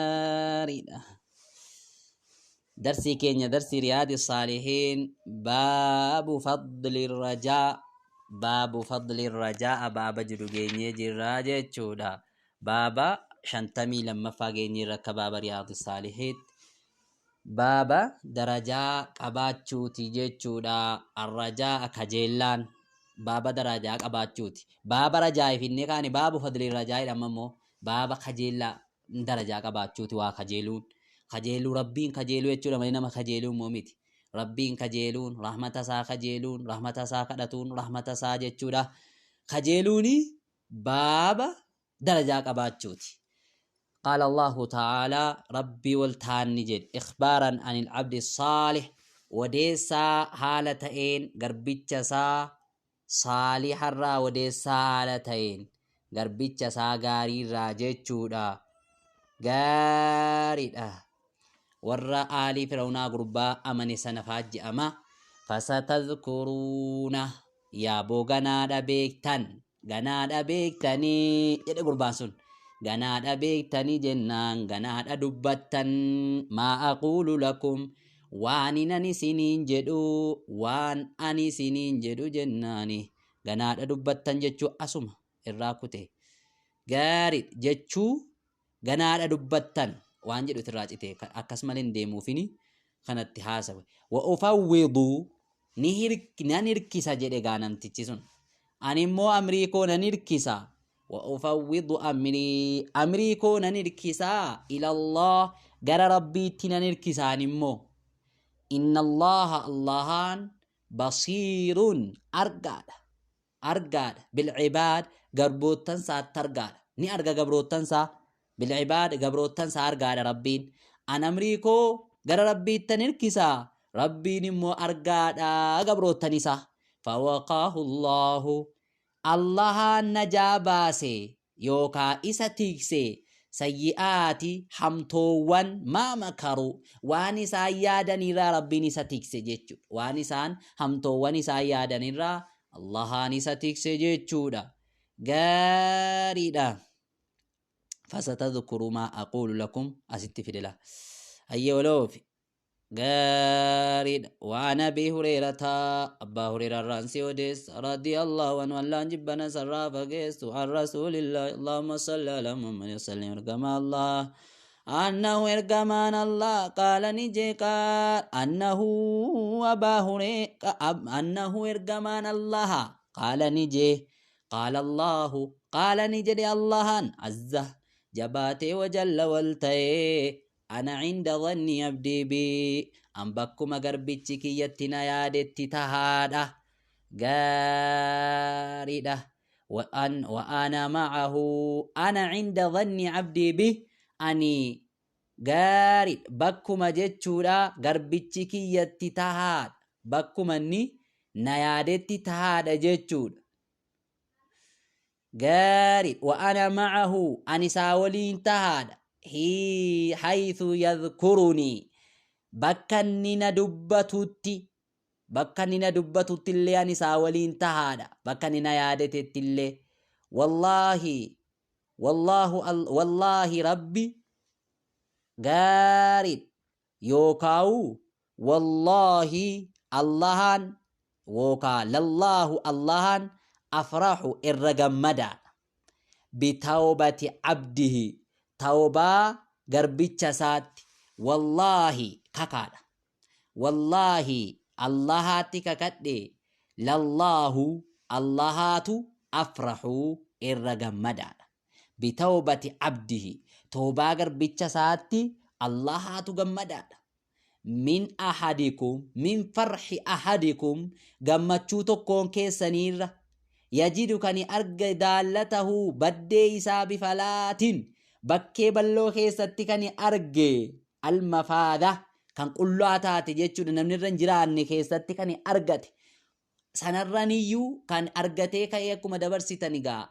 Gaariidha. Darsii keenya darsii Riyaadi Saalihiin baabu fadli rajaa baabu fadli rajaa baaba jedhu geenyee jirra jechuudha. Baaba 52ffaa geenyeerra akka baaba Riyaadi Saalihiitti. Baaba darajaa qabaachuuti jechuudha. Arrajaa kajeellaan baaba darajaa qabaachuuti. Baaba rajaa'i finnee kaane baabu fadli rajaa jedhama immoo baaba kajeellaa darajaa qabaachuuti waa kajeeluun. Kajeeluu Rabbiin kajeeluu jechuudha malee nama kajeeluu immoo miti. Rabbiin kajeeluun rahmata isaa kajeeluun rahmata isaa kadhatuun rahmata isaa jechuudha. Kajeeluuni baaba darajaa qabaachuuti. Qaala Allaahu ta'aalaa Rabbii ol ta'aan ni jedhe ikhbaaran anil abdi saalih odeessaa haala ta'een garbicha isaa saaliharraa odeessaa haala ta'een garbicha isaa gaariirraa jechuudha. Gaariidha. Warra aalii Fir'awnaa gurbaa amane sana faa je'ama. Fasatadhkuruuna yaaboo ganaadha beektan Ganaadha beektanii jedhe gurbaan sun. Ganaadha beektanii jennaan ganaadha dubbattan maa aquulu lakum waanin ani isiniin jedhu waan ani isiniin jedhu jennaani ganaadha dubbattan jechuu asuma irraa kute. Gaarii jechuu ganaadha dubbattan waan jedhu irraa cite akkas malee hin deemuufini kanatti haasawe. Wa ufawwidu ni nan hirkisa jedhe gaa namtichi sun. Ani immoo amrii koo nan hirkisa. Wa ufawwidu amrii amrii koo nan hirkisa ilallah gara Rabbiitti nan hirkisa ani immoo. Inna Allaha Allahaan basiirun argaadha. Argaadha bilcibaad garboottan isaatti argaadha. Ni arga gabroottan isaa bilcibaad gabroottan isaa argaadha Rabbiin. An amrii koo gara Rabbiittan hirkisa Rabbiin immoo argaadha gabroottan isaa. Fawaqaahu Allaahu Allahaan najaa baase yookaa isa tiikse sayyi'aati hamtoowwan maa makaru waan isaan yaadanirraa Rabbiin isa tikse jechuudha. Waan isaan hamtoowwan isaan yaadanirraa Allahaan isa tikse jechuudha. Gaariidha. Fasatadhkuru maa aquulu lakum asitti fidela. Hayyee waloofi. Gaariidha. Waan Abii Hureerata Abbaa Hureerarraan si odeessa radiyallahu anhu Allaan jibbana sarraa fageessu an rasuulillaahi Allahumma salli ala Muhammad wa sallim ergamaa Allah annahu ergamaan Allah qaala ni jee qaal annahu abaa huree annahu ergamaan Allah qaala ni jee qaala Allahu qaala ni jedhe Allahan azza jabaatee wajalla wal ta'ee Ana cinda dhanni abdii bii, an bakkuma garbichi kiyyatti na yaadetti tahaadha. Gaariidha. Wa an wa ana ma'ahu ana cinda dhanni abdii bi ani gaariidha bakkuma jechuudha garbichi kiyyatti tahaadha bakkuma inni na yaadetti tahaadha jechuudha. Gaariidha. Wa ana ma'ahu ani isaa waliin tahaadha. Hii haythu yadhkurunii bakka inni na dubbatutti bakka inni na dubbatutti illee ani isaa waliin tahaadha. Bakka inni na yaadatetti illee. Wallaahi wallaahu wallaahi rabbi gaariidha. Yookaawu Wallaahi Allahaan wookaa lallaahu Allahaan afrahu irra gammadaadha. Bitawbati abdihi tawbaa garbicha isaatti wallaahi kakaadha. Wallaahi Allahaatti kakadhe lallaahu Allahaatu afrahu irra gammadaadha. Bitawbati abdihi tawbaa garbicha isaatti Allahaatu gammadaadha. Min ahadikum min farhi ahadikum gammachuu tokkoon keessaniirra yajidu kani arge daallatahu baddee isaa bifalaatin bakkee balloo keessatti kani arge almafaada kan qullaa taate jechuudha namni irra hin jiraanne keessatti kani argate sanarraniyyuu kan argatee ka'ee akkuma dabarsitan egaa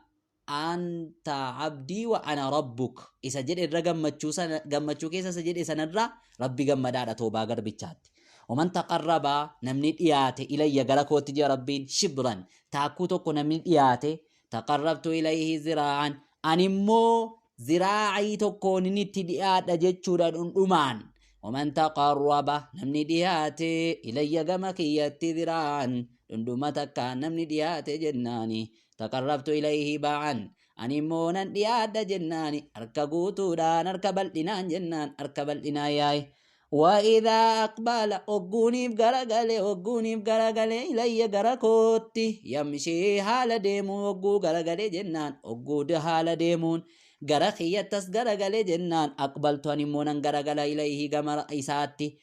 anta abdii wa ana rabbuk isa jedhe irra gammachuu sana gammachuu keessa isa jedhe sanarra rabbi gammadaadha toobaa garbichaatti. Waman taqarrabaa namni dhiyaate ilayya gara kootti jira rabbiin shibran taakkuu tokko namni dhiyaate taqarrabtu ilayhi ziraa'an ani immoo Ziraacii tokkoon inni itti dhiyaadha jechuudha dhundhumaan. Waman taqarraba, namni dhiyaate, ilayya gama kiyyatti, ziraa'an dhundhuma takkaan namni dhiyaate jennaani, taqarrabtu ilayhi ba'an, ani immoo nan dhiyaadha jennaani harka guutuudhaan, harka bal'inaan jennaan, harka bal'inaan yaa'e. وإذا أقبل ogguuniif garagale, ogguuniif garagale, ilayya gara kootti, yamshii haala deemuu ogguu garagale jennaan, ogguu haala deemuun gara kiyyattas garagale jennaan, aqbaltu ani immoo nan garagala, ilayhi gama isaatti,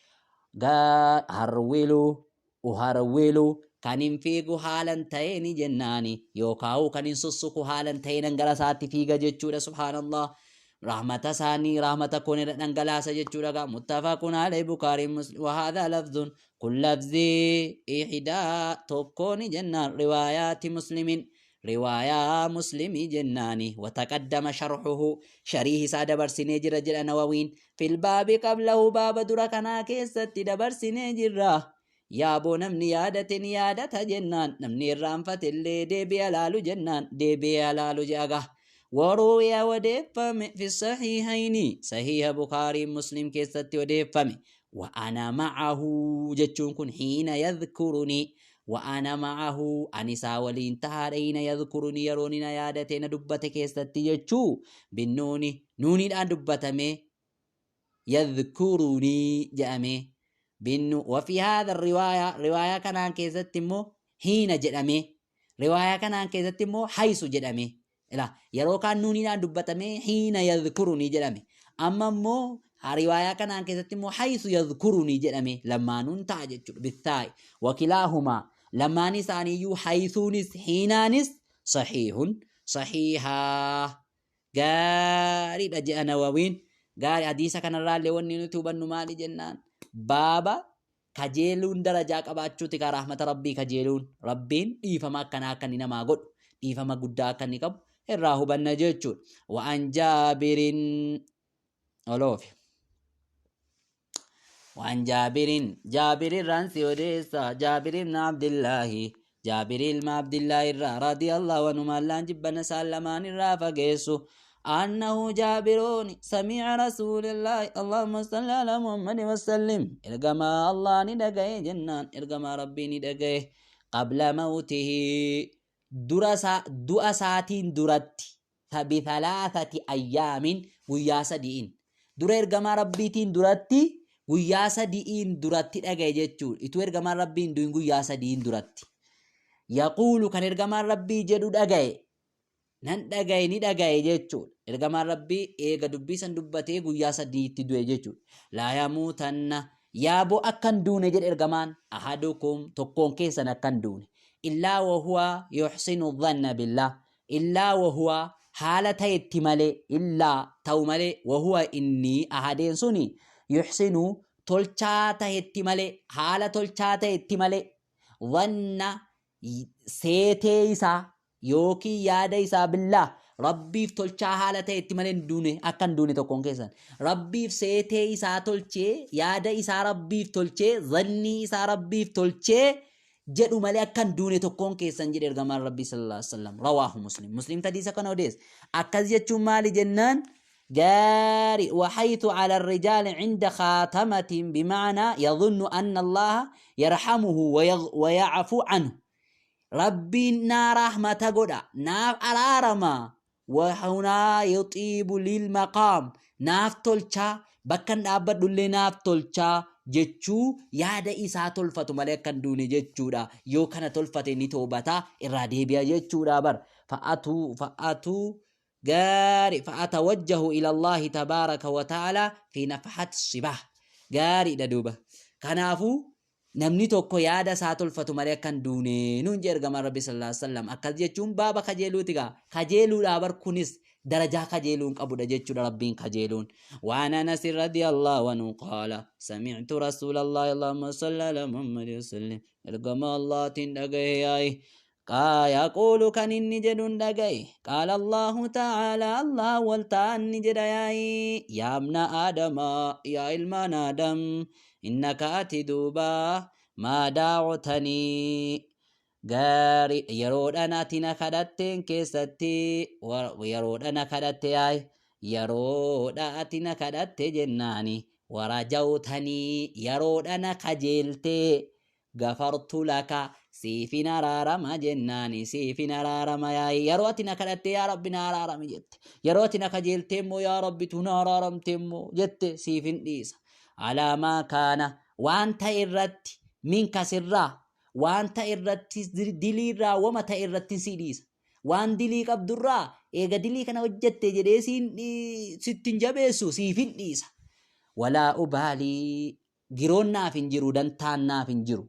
harwilu uharwilu kan hin fiigu haalan ta'eeni jennaani, yookaan kan hin sussuku haalan ta'eenan gara isaatti fiiga jechuudha. Subhaanallah, rahmata isaanii rahmata kun irra dhangalaasa jechuudha gaa. Muttafaqun alayhi, Bukaarii Muslim. Wahadha lafzun, kun lafzii, ihdaa tokkooni jennaan, riwaayaati Muslimin, riwaayaa Muslimii jennaani. Wataqaddama sharxuhu, shariih isaa dabarsinee jira jedha Nawawiin, fil baabi qablahu, baaba dura kanaa keessatti dabarsinee jirra. Yaaboo, namni yaadate ni yaadata jennaan, namni irraanfate illee deebi'ee laalu jennaan, deebi'ee laalu je'aga. وروي odeeffame, في الصحيحين صحيح بخاري مسلم keessatti odeeffame. وأنا معه jechuun kun حين يذكرني، وأنا معه ani isaa waliin tahaadha, حين يذكرني yeroon na yaadate na dubbate keessatti jechuu. بالنون nuuniidhaan dubbatame, يذكرني jedhame binnu. وفي هذا الرواية رواية kanaan keessatti immoo حين jedhame, riwaayaa kanaan keessatti immoo حيث jedhame. Ila yeroo kaan nuuniidhaan dubbatame حين يذكرني jedhame, amma immoo riwaayaa kanaan keessatti immoo حيث يذكرني jedhame. Lamaanuun ta'a jechuudha. بالثاء وكلاهما lamaan isaaniiyyuu haysuunis hiinaanis صحيح sahiihaa gaariidha jedha Nawawiin. Gaarii, hadiisa kanarraallee wanni nuti hubannu maali jennaan, baaba kajeeluun darajaa qabaachuuti kaa. Rahmata Rabbii kajeeluun, Rabbiin dhiifama akkanaa akka inni namaa godhu, dhiifama guddaa akka inni qabu irraa hubanna jechuudha. وعن جابر oloofi. وعن جابر جابر irraan si odeessa, جابر بن عبد الله Jaabir ilma Abdillaa irraa, رضي الله عنهما allaan jibbana isaan lamaan irraa fageessu, أنه جابرون سمع رسول الله اللهم صل على محمد وسلم ergamaa Allah ni dhagaye jennaan, ergamaa Rabbii ni dhagaye, قبل موته dura du'a isaatiin duratti, بثلاثة أيام guyyaa sadi'in dura, ergamaa Rabbiitiin duratti guyyaa sadi'iin duratti dhagaye jechuudha. Ituu ergamaan Rabbiin du'in guyyaa sadi'in duratti. يقول kan ergamaan Rabbii jedhu dhagaye, nan dhagaye, ni dhagaye jechuudha. Ergamaan Rabbii eega dubbii san dubbatee guyyaa sadiitti du'e jechuudha. لا يموتن yaaboo akkan duune jedhe ergamaan, أحدكم tokkoon keessan akkan duune, إلا وهو يحسن الظن بالله إلا وهو haala ta'etti malee, إلا ta'u malee, وهو inni ahadeen suni, يحسن tolchaa ta'etti malee, haala tolchaa ta'etti malee, الظن seetee isaa yookiin yaada isaa, بالله Rabbiif tolchaa haala ta'etti malee hin duune, akka hin duune tokkoon keessan. Rabbiif seetee isaa tolchee, yaada isaa Rabbiif tolchee, zannii isaa Rabbiif tolchee jedhu malee akka hin duune tokkoon keessan jedhe ergamaan Rabbii صلى الله عليه وسلم. رواه مسلم, Muslim hadiisa kana odeesse. Akkas jechuun maali jennaan, gaarii, وحيث على الرجال عند خاتمة بمعنى يظن أن الله يرحمه ويعفو عنه Rabbiin naa rahmata godha, naaf araarama, وهنا يطيب للمقام naaf tolchaa, bakkan dhaabbadhullee naaf tolchaa jechuu yaada isaa tolfatu malee akkan duune jechuudha. Yoo kana tolfate ni toobataa, irraa deebi'a jechuudha bar. فأتوا gaarii, فأتوجه إلى الله تبارك وتعالى في نفحة الصباح gaariidha duuba. Kanaafuu namni tokko yaada isaa tolfatu malee akkan duune nuun jee ergamaan Rabbi صلى الله عليه وسلم. Akkas jechuun baaba kajeeluuti gaa. Kajeeluudha bar, kunis darajaa kajeeluun qabudha jechuudha, Rabbiin kajeeluun. وعن أنس رضي الله عنه قال سمعت رسول الله اللهم صل على محمد وسلم ergama Allahtiin dhagahe yaa'i يقول kan inni jedhuun dhagaye, قال الله تعالى Allah waltaan ni jedha yaa'i, يا ابن آدم yaa ilmaan Aadam, إنك ati duuba ما دعوتني gaarii yeroodhaan ati na kadhatteen keessatti, yeroodhaan na kadhatte yaa'i. Yeroodha ati na kadhatte jennaani warajawtanii yeroodha na kajeeltee gafartu laka siifin araarama jennaani siifin araarama yaa'i. Yeroo ati na kadhatte yaa Rabbi na araarami jette. Yeroo ati na kajeeltee immoo yaa Rabbi tu na araaramte immoo jette siifin dhiisa. Alaamaa kaana waan ta'e irratti minka sirraa waan ta'e irratti diliirraa wama ta'e irratti si dhiisa. Waan dilii qabdurraa eega dilii kana hojjette jedhee siin sitti hin jabeessu siifin dhiisa. Walaa ubaalii giroon naaf hin jiru dantaan naaf hin jiru.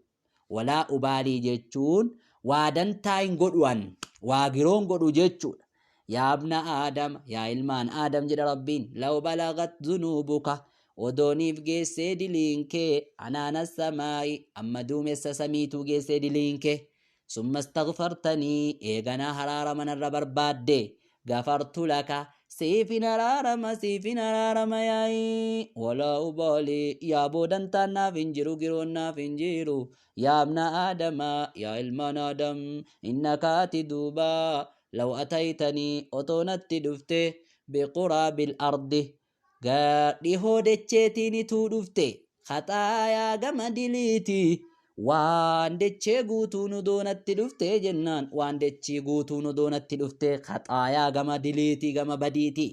Walaa ubaalii jechuun waa dantaa hin godhu an waa giroon godhu jechuudha. Yaa ibna Aadam yaa ilmaan Aadam jedha Rabbiin law balagat zunuubuka odooniif geessee diliin kee anaana samaa'i amma duumessa samiituu geessee diliin kee Summa istaghfartanii eeganaa haraarama narra barbaadde gafartu laka siifin araarama siifin araarama yaa'ii walaa ubaalii yaa boodantaan naaf hin jiru giroon naaf hin jiru yaa ibna aadama yaa ilmaan aadam innaka ati duuba law ataytanii otoo natti dhufte biquraabil ardi Dhihoo decheetiin ituu dhufte khaxaayaa gama diliiti waan dechee guutuun odoo natti dhuftee jennaan waan dechii guutuun odoo natti dhuftee khaxaayaa gama diliiti gama badiiti.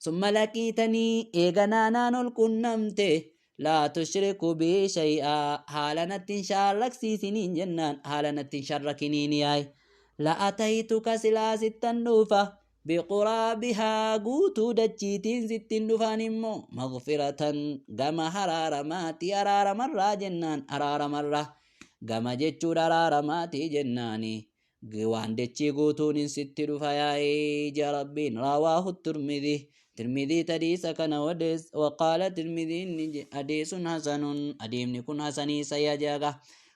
Summa laqiitanii eeganaa naan ol qunnamte laa tushriku bii shay'aa haala natti hin shaarraksiisiniin jennaan haala natti hin sharrakiniin yaay la ataytuka silaa sittan dhufa biquraabihaa guutuu dachiitiin sittin dhufaan immoo maghfiratan gama haraaramaati araaramarraa jennaan araaramarraa gama jechuudha araaramaati jennaani waan dachii guutuun hin sitti dhufa yaa'ee jaa rabbiin raawaahu tirmidii tirmidii tadiisa kana odees waqaala tirmidiin hadiisun hasanun hadiifni kun hasanii sayya jaga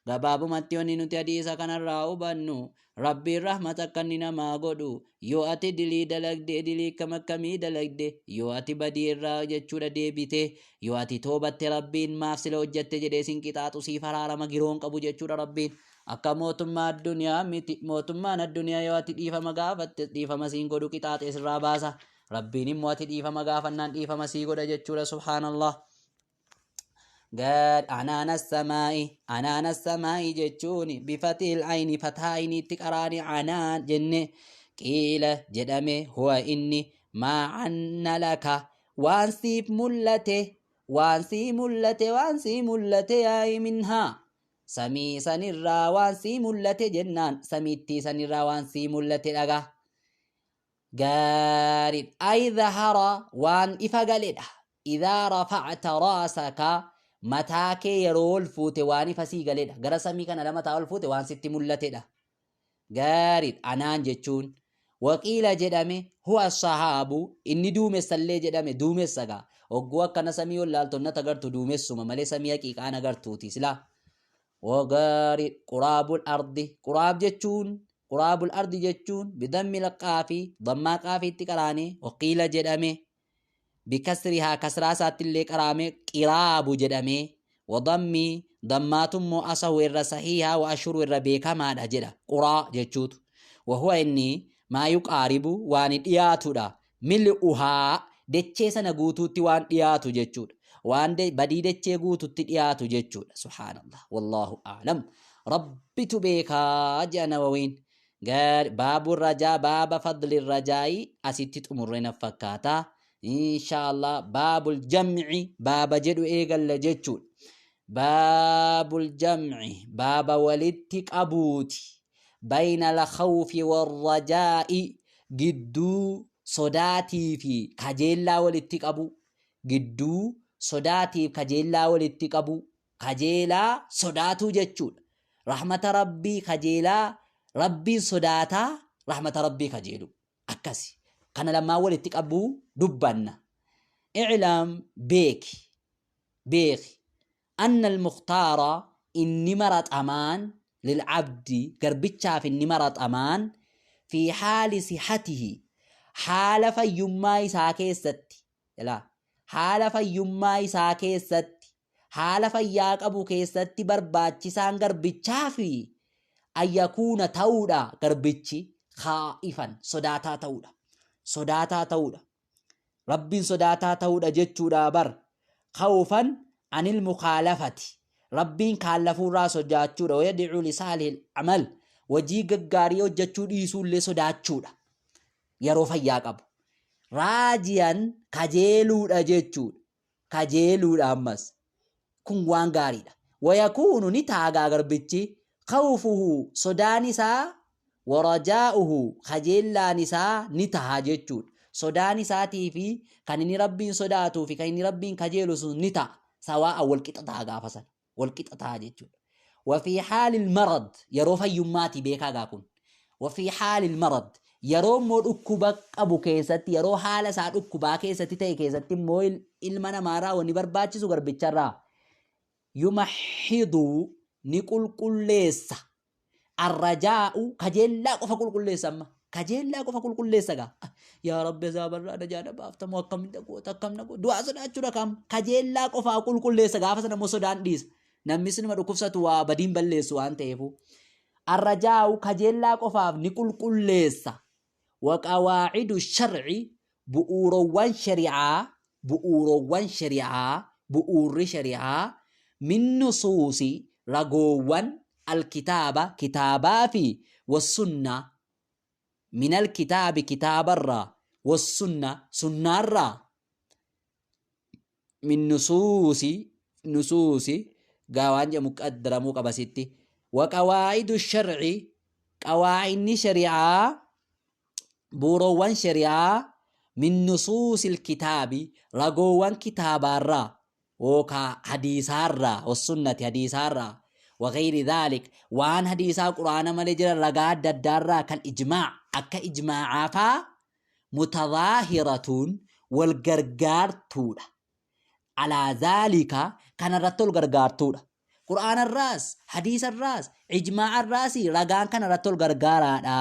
gabaabumatti wanni nuti hadiisa kanarraa hubannu Rabbiin rahmata akka inni namaa godhu yoo ati dilii dalagde dilii akkam akkamii dalagde yoo ati badii irraa jechuudha deebite yoo ati toobatte Rabbiin maaf sila hojjatte jedhee sin qixaaxu siif araarama giroon qabu jechuudha Rabbiin akka mootummaa addunyaa miti mootummaan addunyaa yoo ati dhiifama gaafatte dhiifama siin godhu qixaaxee sirraa baasa Rabbiin immoo ati dhiifama gaafannaan dhiifama sii godha jechuudha subhaanallah. Gad anaana samaa'i anaana samaa'i jechuun bifatil ayni fataa ayniitti qaraani anaan jenne qiila jedhame huwa inni maa anna laka waan siif mul'ate waan sii mul'ate waan sii mul'ate yaa'i minhaa samii sanirraa waan sii mul'ate jennaan samiittii sanirraa waan sii mul'ate dhagaa Gaariidha. Ay zahara waan ifa galedha. Idhaa rafa'ta raasaka mataa kee yeroo ol fuute waan ifa sii galedha. Gara samii kana lama mataa ol fuute waan sitti mul'atedha. Gaariidha. Anaan jechuun waqiila jedhame huwa sahaabu inni duumessallee jedhame duumessa gaa. Hogguu akkana samii ol laaltu onnata agartu duumessuma malee samii haqiiqaan agartuuti silaa. Wagaari quraabul ardi quraab jechuun quraabul ardi jechuun bidammil qaafi dammaa qaafiitti qaraane waqiila jedhame bikasrihaa kasraa isaatti illee qaraame qiraabu jedhame wadammi dammaatummoo asahu irra sahiihaa wa ashuru irra beekamaadha jedha quraa jechuutu wahuwa inni maa yuqaaribu waan dhiyaatudha mil'uhaa dechee sana guutuutti waan dhiyaatu jechuudha. Waan badii dechee guututti dhiyaatu jechuudha. Subhaanallah. Wallaahu a'lam. Rabbitu beekaa jedha Nawawiin. Gaari baabu rajaa baaba fadli rajaayi asitti xumurre na fakkaata. Inshaallah baabul jam'i baaba jedhu eegalla jechuudha. Baabul jam'i baaba walitti qabuuti. Bayna al-khawfi war-rajaa'i gidduu sodaatii fi kajeellaa walitti qabuu gidduu sodaatiif kajeellaa walitti qabuu kajeelaa sodaatuu jechuudha. Rahmata Rabbii kajeelaa Rabbiin sodaataa rahmata Rabbii kajeeluu akkasi. Kana lamaan walitti qabuu dubbanna. I'lam beeki beeki Anna al-mukhtaara inni maraxamaan lil'abdi garbichaaf inni maraxamaan fi haali sihatihi haala fayyummaa isaa keessatti ilaa haala fayyummaa isaa keessatti haala fayyaa qabu keessatti barbaachisaan garbichaa fi ayyakuuna ta'uudha garbichi khaa'ifan sodaataa ta'uudha sodaataa ta'uudha. Rabbiin sodaataa ta'uudha jechuudha bar. Khawfan anil mukhaalafati. Rabbiin kaallafuurraa sodaachuudha. Wayad'uu lisaalihil amal. Hojii gaggaarii hojjechuu dhiisuullee sodaachuudha. Yeroo fayyaa qabu. Raajiyan kajeeluudha jechuudha. Kajeeluudha ammas. Kun waan gaariidha. Wayakuunu ni taagaa garbichi khawfuhu sodaan isaa warajaa'uhu kajeellaan isaa ni taha jechuudha. Sodaan isaatii fi kan inni Rabbiin sodaatuu fi kan inni Rabbiin kajeelu sun ni ta'a. Sawaa'a wal qixa ta'a gaafa sana. Wal qixa ta'a jechuudha. Wafii haalil marad yeroo fayyummaatii beekaa gaa kun. Wafii haalil marad yeroo immoo dhukkuba qabu keessatti yeroo haala isaa dhukkubaa keessatti ta'e keessatti immoo ilma namaarraa wanni barbaachisu garbicharraa yumahidu ni qulqulleessa. Arrajaa'u kajeellaa qofa qulqulleessa amma. Kajeellaa qofa qulqulleessa gaa. Yaa Rabbi azaabarraa najaa na baaftamoo akkam na goota akkam na goota. Du'aa sodaachuudha kam. Kajeellaa qofaa qulqulleessa gaafa sana immoo sodaan dhiisa. Namni sinuma dhukkubsatu waa badiin balleessu waan ta'eefu. Arrajaa'u kajeellaa qofaaf ni qulqulleessa. Waqawaa'idu shar'i bu'uurowwan shari'aa bu'uurowwan shari'aa bu'uurri shari'aa min nusuusi ragoowwan alkitaaba kitaabaa fi wassunnaa min alkitaabi kitaabarraa wassunna sunnaarraa min nusuusi nusuusi gaa waan jedhamu qaddaramuu qaba sitti waqawaa'idu shar'i qawaa'inni shari'aa buuroowwan shari'aa min nusuusil kitaabi ragoowwan kitaabaarraa yookaa hadiisaarraa wassunnati hadiisaarraa wagayri dhaalik waan hadiisaa quraana malee jiran ragaa adda addaarraa kal ijmaac akka ijmaacaa faa mutadaahiratun wal gargaartuudha. Alaa dhaalika kanarratti wal gargaartuudha. Qur'aanarraas, hadiisarraas, ijmaa'arraas ragaan kanarratti wal gargaaraadha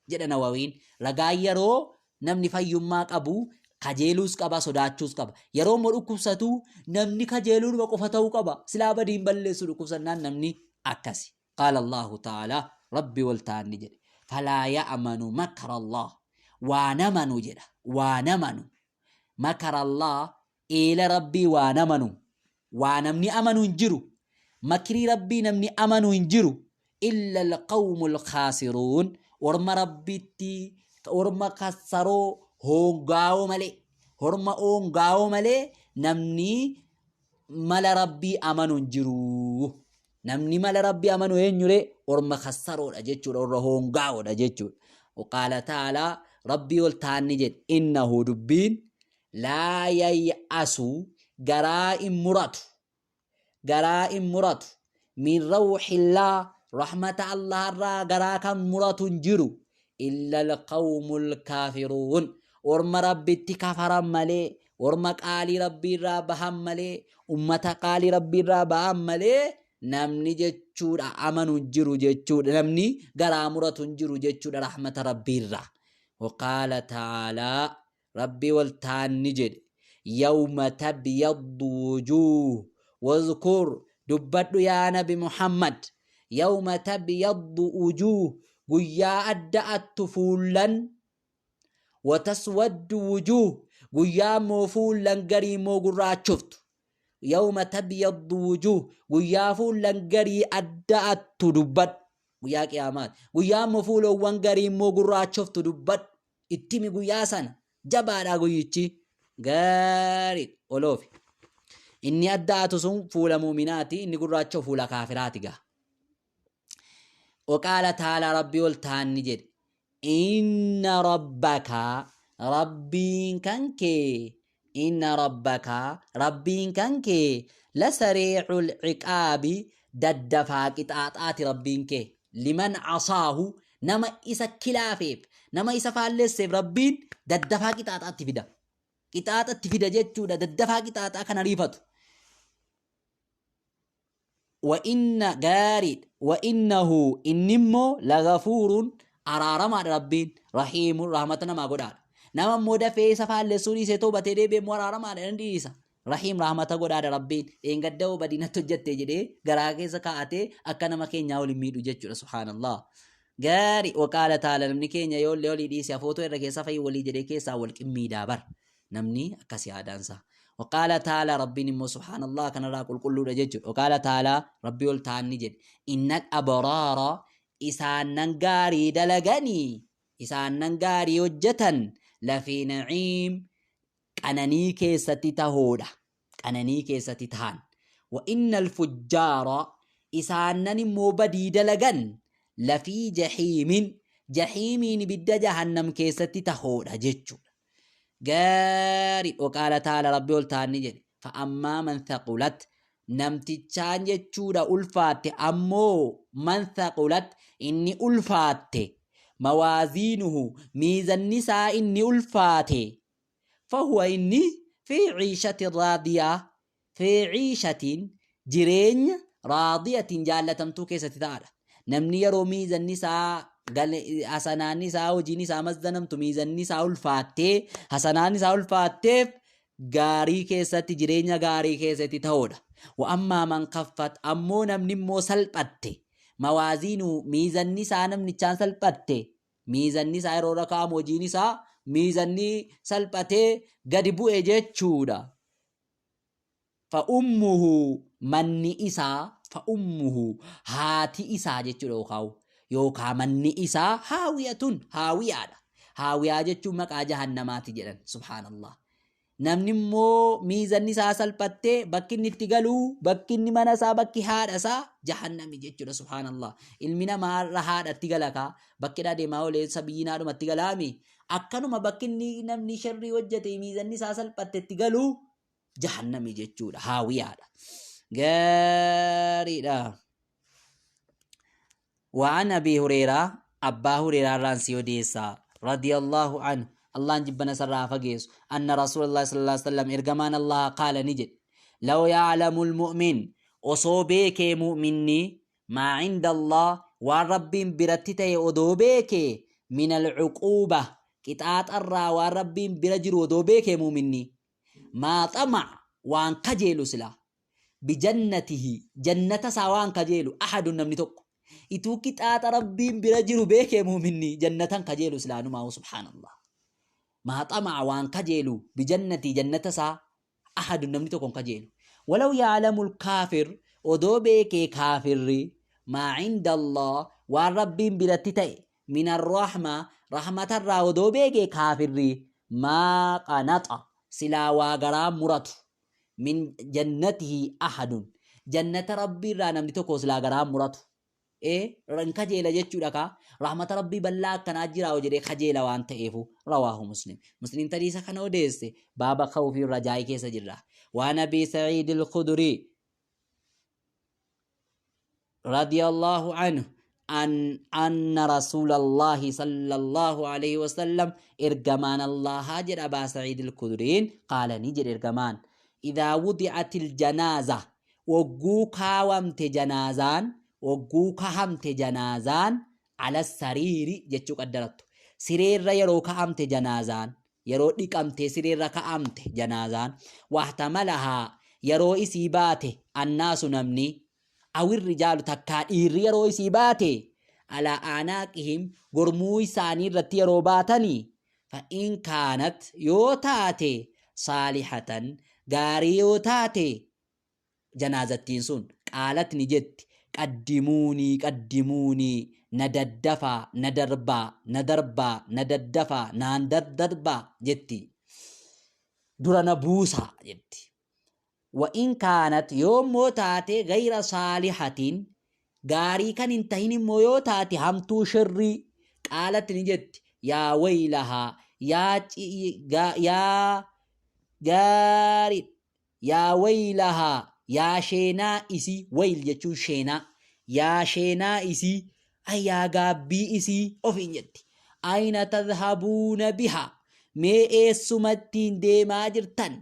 jedha Nawawiin. Ragaan yeroo namni fayyummaa qabu kajeeluus qaba, sodaachuus qaba. Yeroo immoo dhukkubsatu namni kajeeluudhuma qofa ta'uu qaba. Silaa badiin balleessu dhukkubsannaan namni akkasi. Qaala Allaahu ta'aalaa, Rabbi ol ta'aan ni jedhe, Falaa ya'manu makra Allaah, waan amanu jedha, waan amanu, makara Allaah, eela Rabbii waan amanu, waa namni amanu hin jiru, makrii Rabbii namni amanu hin jiru, illa alqawmul khaasiruun, orma Rabbitti, orma kassaroo hoongaawoo malee, orma hoongaawoo malee namni mala Rabbii amanu hin jiru. Namni mala Rabbii amanu eenyure? Orma kassaroodha jechuudha, orra hoongaa'oodha jechuudha. Qaala ta'aalaa Rabbii ol ta'an ni jedhe, innahu dubbiin laa yay'asu garaa hin muratu, garaa hin muratu, min rawxillaa rahmata Allah irraa garaa kan muratu hin jiru, illa alqawmul kaafiruun orma Rabbitti kafaran malee, orma qaalii Rabbii irraa bahan malee, ummata qaalii Rabbii irraa bahan malee namni jechuudha amanu hin jiru jechuudha, namni garaa muratu hin jiru jechuudha rahmata Rabbii irraa. Waqaala ta'aalaa Rabbii wal ta'an ni jedhe yawma tabyaddu wujuuh wazkur dubbadhu yaa nabi Muhammad yawma tabyaddu wujuuh guyyaa adda attu fuullan wataswaddu wujuuh guyyaa immoo fuullan garii immoo gurraachoftu yawma tabyaddu wujuuh guyyaa fuullan garii adda attu dubbadhu guyyaa qiyaamaati guyyaa immoo fuulowwan garii immoo gurraachoftu dubbadhu itti himi guyyaa sana jabaadha guyyichi gaarii oloofi inni adda atu sun fuula muuminaati inni gurraacha fuula kaafiraati gaa waqaala taalaa rabbii ol ta'an ni jedhe inna rabbaka rabbiin kan kee inna rabbaka rabbiin kan kee la sariicul ciqaabi daddafaa qixaaxaati rabbiin kee liman asaahu nama isa kilaafeef nama isa faallesseef rabbiin daddafaa qixaaxaatti fida qixaaxatti fida jechuudha daddafaa qixaaxaa kan ariifatu wa inna gaariidha wa innahu inni immoo lagafuuruun araaramaadha rabbiin rahiimuun rahmata namaa godhaadha nama immoo dafee isa faallessuu dhiisee toobatee deebi'e immoo araaramaadha nan dhiisa rahiim rahmata godhaadha rabbiin dheengadda hoo badii natti hojjatte jedhee garaa keessa kaa'atee akka nama keenyaa waliin miidhu jechuudha subhaanallah gaari waqaala taala namni keenya yoo illee olii dhiise afootoo irra keessa fa'i walii jedhee keessaa wal qimmiidaa bar. Namni akkasi aadaansaa. Waqaala ta'aalaa, Rabbiin immoo subhaanallah kanarraa qulqulluudha jechuudha. Waqaala ta'aalaa, Rabbii ol ta'an ni jedhe. Innal abraara, isaannan gaarii dalaganii, isaannan gaarii hojjetan, lafii na'iim, qananii keessatti tahoodha. Qananii keessatti tahan. Wa innal fujjaara, isaannan immoo badii dalagan, lafii jahiimin, jahiimiin ibidda jahannam keessatti tahoodha jechuudha. Gaarii. Waqaala ta'aala, Rabbi ol ta'an ni jedhe. Fa'ammaa man thaqulat, namtichaan jechuudha ulfaatte ammoo, man thaqulat, inni ulfaatte, mawaaziinuhu, miizanni isaa inni ulfaate, fahuwa, inni, fi ciishatin raadiyaa, fi ciishatin, jireenya, raadiyatin, jaallatamtuu keessatti ta'adha. Namni yeroo miizanni isaa, hasanaanni isaa, hojiin isaa mazdanamtu, miizanni isaa ulfaattee, hasanaanni isaa ulfaatteef, gaarii keessatti, jireenya gaarii keessatti ta'uudha. Wa ammaa man kaffat, ammoo namni immoo salphatte, mawaaziinu, miizanni isaa namnichaan salphatte, miizanni isaa yeroo raka'amu hojiin isaa miizanni salphatee gadi bu'e jechuudha. Fa ummuhu, manni isaa, fa ummuhu, haati isaa jechuudha, yookaan manni isaa, haawiyatun, haawiyaadha. Haawiyaa jechuun maqaa jahannamaati jedhan, subhaanallah. Namni immoo miizanni isaa salphattee bakki inni itti galu, bakki inni mana isaa, bakki haadha isaa jahannami jechuudha, subhaanallah. Ilmi namaa har'a haadhatti gala kaa, bakki deemaa oolee sabiyyiin haadhumatti galaami. Akkanuma bakki inni namni sharrii hojjete miizanni isaa salphatte itti galu jahannami jechuudha, haawiyaadha. Gaariidha. وعن أبي هريرة، أبا هريرة رانسي وديسا، رضي الله عنه، الله جبنا سرها فقيس، أن رسول الله صلى الله عليه وسلم، إرجمان الله، قال نجد: لو يعلم المؤمن، osoo beekee mu'minni، ما عند الله، waan Rabbiin biratti ta'e odoo beekee، من العقوبة، qixaaxarraa waan Rabbiin bira jiru odoo beekee mu'minni، ما طمع، waan kajeelu sila، بجنته، jannata isaa waan kajeelu، أحد، namni tokko. Ituu qixaaxa Rabbiin bira jiru beekee mu'minni jannatan kajeelu silaanumaa, subhaanallah. ما طمع، waan kajeelu، بجنته، jannata isaa، أحد، namni tokko hin kajeelu. ولو يعلم الكافر، odoo beekee kaafirri، ما عند الله، waan Rabbiin biratti ta'e، من الرحمة، rahmatarraa odoo beekee kaafirri، ما قنط، silaa waa garaa muratu، من جنته أحد، jannata Rabbiirraa namni tokko silaa garaa muratu. Hin kajeela jechuudha kaa, rahmata Rabbii bal'aa akkanaa jira jedhee kajeela waan ta'eefu. رواه مسلم. Muslim tadiisa kana odeesse. Baaba خوف الرجاء keessa jirra. وعن أبي سعيد الخدري رضي الله عنه أن رسول الله صلى الله عليه وسلم، ergamaan الله jedha أبا سعيد الخدرين، قال ni jedhe ergamaan: إذا وضعت الجنازة، wogguu kaawamte janaazaan, wogguu kahamte janaazaan، على السرير jechuu qaddarattu, sireerra yeroo ka'amte janaazaan, yeroo dhiqamte sireerra ka'amte janaazaan, واحتملها، yeroo isii baate، الناس، namni، أو الرجال، takkaa dhiirri yeroo isii baate، على أعناقهم، gormuu isaanii irratti yeroo baatanii، فإن كانت، yoo taate، صالحة، gaarii yoo taate janaazattiin sun، قالت، ni jetti: قدموني قدموني، na daddafaa, na darbaa, na darbaa, na daddafaa, naan daddarbaa jetti, dura na buusaa jetti. وإن كانت، yoommoo taate، غير صالحة، gaarii kan hin tahin immoo yoo taate, hamtuu, shirrii، قالت، ni jetti: يا ويلها، yaa gaarii، يا ويلها، yaa sheenaa isii. ويل jechuun sheenaa. Yaa sheenaa isii, ay yaa gaabbii isii ofiin jetti. أين تذهبون بها، mee eessumattiin deemaa jirtan?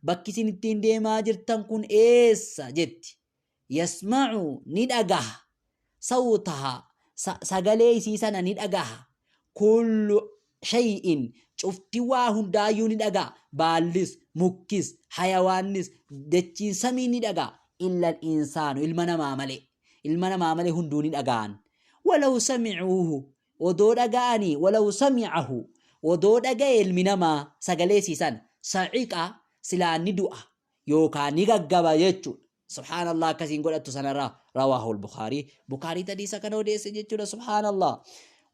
Bakki isin ittiin deemaa jirtan kun eessa? jetti. يسمع، ni dhagaha، صوتها، sagalee isii sana ni dhagaha، كل شيء، cufti waa hundaayyuu ni dhaga'a, baallis, mukkis, hayawaannis, dachiin, samii ni dhaga'a، إلا الإنسان، ilma namaa malee. Ilma namaa malee hunduu ni dhaga'an. ولو سمعوه، odoo dhaga'anii، ولو سمعه، odoo dhaga'e ilmi namaa sagalee isii sana. Sa'iqa silaa ni du'a yookaa ni gaggaba jechuudha. Subhaanallah akkasiin godhattu sanarraa rawaahul Bukhaarii. Bukhaarii hadiisa kana odeesse jechuudha subhaanallah.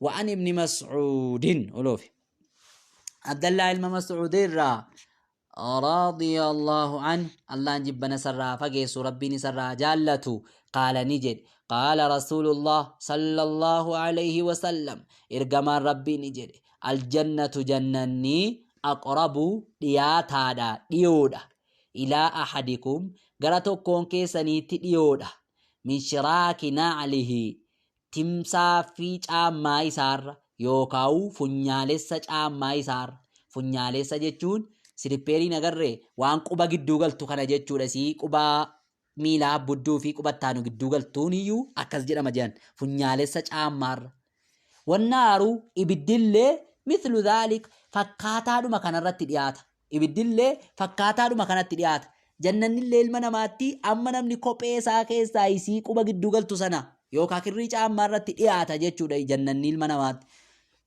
Wa'an ibni Mas'uudin oloofi. Abdallaa ilma Mas'uudirraa radiyallahu an Allaan jibbana isarraa fageessu Rabbiin isarraa jaallatu qaala ni jedhe qaala rasuulullah sallallahu alayhi wasallam ergamaan Rabbii ni jedhe aljannatu jannanni aqrabu dhiyaataadha dhiyoodha ilaa ahadikum gara tokkoon keessaniitti dhiyoodha min shiraaki na'lihi timsaaffii caammaa isaarra yookaa'u funyaalessa caammaa isaarra. Funyaalessa jechuun silippeeriin agarree waan quba gidduu galtu kana jechuudha. Isii quba miilaa abbudduu fi quba ittaanu gidduu galtuun iyyuu akkas jedhama jedhan funyaalessa caammaarra. Wannaaru ibiddillee mithlu dhaalik fakkaataadhuma kanarratti dhiyaata. Ibiddillee fakkaataadhuma kanatti dhiyaata. Jannannillee ilma namaatti amma namni kophee isaa keessaa isii quba gidduu galtu sana yookaan kirrii caammaa irratti dhiyaata jechuudha jannanni ilma namaatti.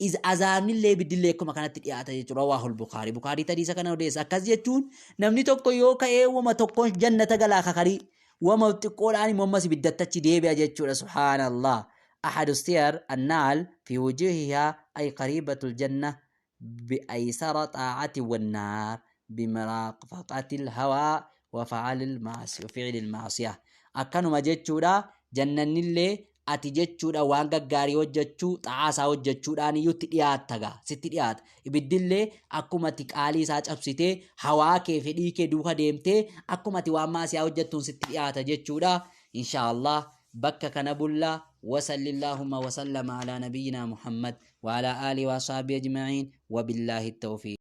Iz azaabnillee ibiddillee akkuma kanatti dhiyaata jechuudha. Rawaahul Bukaarii. Bukaarii hadiisa kana odeessa. Akkas jechuun namni tokko yoo ka'ee wama tokkoon jannata galaa kakarii wama xiqqoodhaan immoo ammas ibiddatti achi deebi'a jechuudha. Subhaanallah. Ahadu siyar annaal fi wujuhihaa ay qariibatul janna بأيسر طاعة والنار بمرافقة الهوى وفعل المعصية وفعل المعصية akkanuma jechuudha jannannillee ati jechuudha waan gaggaarii hojjechuu xa'aa isaa hojjechuudhaan iyyuu itti dhiyaatta gaa sitti dhiyaata ibiddillee akkuma ati qaalii isaa cabsitee hawaa kee fedhii kee duuka deemtee akkuma ati waan maasiyaa hojjettuun sitti dhiyaata jechuudha insha Allah bakka kana bulla wasallillahumma wasallama alaa nabiyyinaa Muhammad وعلى آله وأصحابه أجمعين وبالله التوفيق.